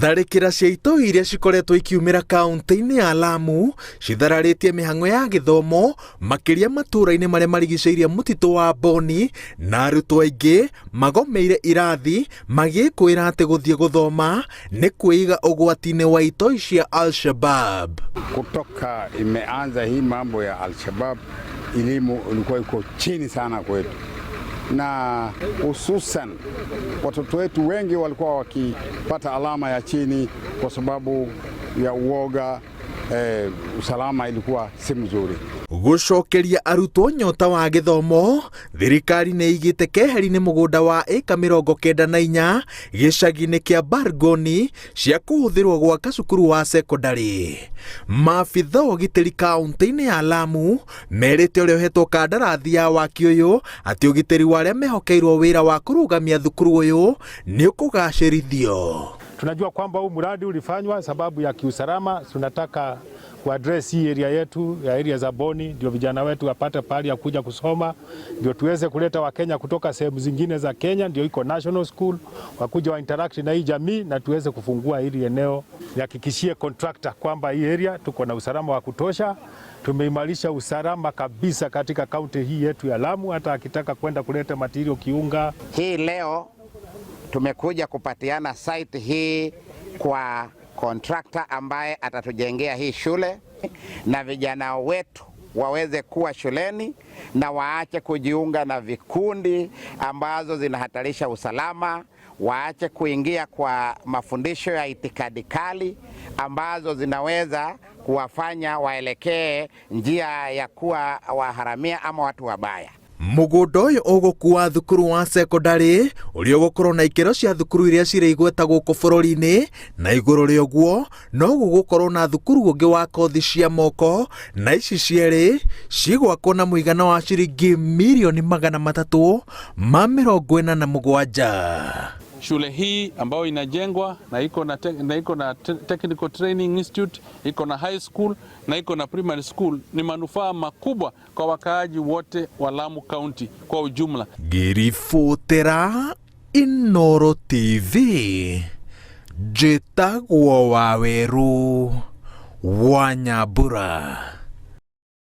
Tharĩkĩra cia itoi iria cikoretwo ikiumĩra kaunti-inĩ ya Lamu cithararĩtie mĩhang'o ya gĩthomo makĩria matũũra-inĩ marĩa marigicĩirie mũtitũ wa Boni, na arutwo aingĩ magomeire irathi magĩkwĩra atĩ gũthiĩ gũthoma nĩ kwĩiga ũgwati-inĩ wa itoi cia Al-Shabab. Kutoka imeanza hii mambo ya Al-Shabab, elimu ilikuwa iko chini sana kwetu, na hususan watoto wetu wengi walikuwa wakipata alama ya chini kwa sababu ya uoga. Usalama ilikuwa si mzuri. Gũcokeria arutwo nyota wa gĩthomo, thirikari nĩ ĩigĩte keheri-inĩ mũgũnda wa ĩka 94 gĩcagi-inĩ kĩa Bargoni cia kũhũthĩrwo gwaka cukuru wa sekondarĩ. Maabitha a ũgitĩri kaunti-inĩ ya Lamu merĩte ũrĩa ũhetwo kandarathi ya waki ũyũ atĩ ũgitĩri wa arĩa mehokeirwo wĩra wa kũrũgamia thukuru ũyũ nĩ ũkũgacĩrithio. Tunajua kwamba huu mradi ulifanywa sababu ya kiusalama. Tunataka kuaddress hii area yetu ya area za Boni, ndio vijana wetu wapate pahali ya kuja kusoma, ndio tuweze kuleta Wakenya kutoka sehemu zingine za Kenya, ndio iko national school, wakuja wa interact na hii jamii na tuweze kufungua hili eneo. Nihakikishie contractor kwamba hii area tuko na usalama wa kutosha. Tumeimarisha usalama kabisa katika kaunti hii yetu ya Lamu, hata akitaka kwenda kuleta material Kiunga. Hii leo tumekuja kupatiana site hii kwa contractor ambaye atatujengea hii shule na vijana wetu waweze kuwa shuleni na waache kujiunga na vikundi ambazo zinahatarisha usalama, waache kuingia kwa mafundisho ya itikadi kali ambazo zinaweza kuwafanya waelekee njia ya kuwa waharamia ama watu wabaya. Mũgũnda ũyũ ũgũkua thukuru wa sekondarĩ ũrĩa ũgũkorwo na ikĩro cia thukuru iria cirĩ igweta gũkũ bũrũri-inĩ, na igũrũ rĩa ũguo no gũgũkorwo na thukuru ũngĩ wa kothi cia moko, na ici cierĩ cigwakwo na mũigana wa ciringi mirioni 347. Shule hii ambayo inajengwa na iko na, na iko na Technical Training Institute, iko na high school na iko na primary school, ni manufaa makubwa kwa wakaaji wote wa Lamu County kwa ujumla. Ngĩribotera Inooro TV, njĩtagwo Wawerũ wa Nyambura.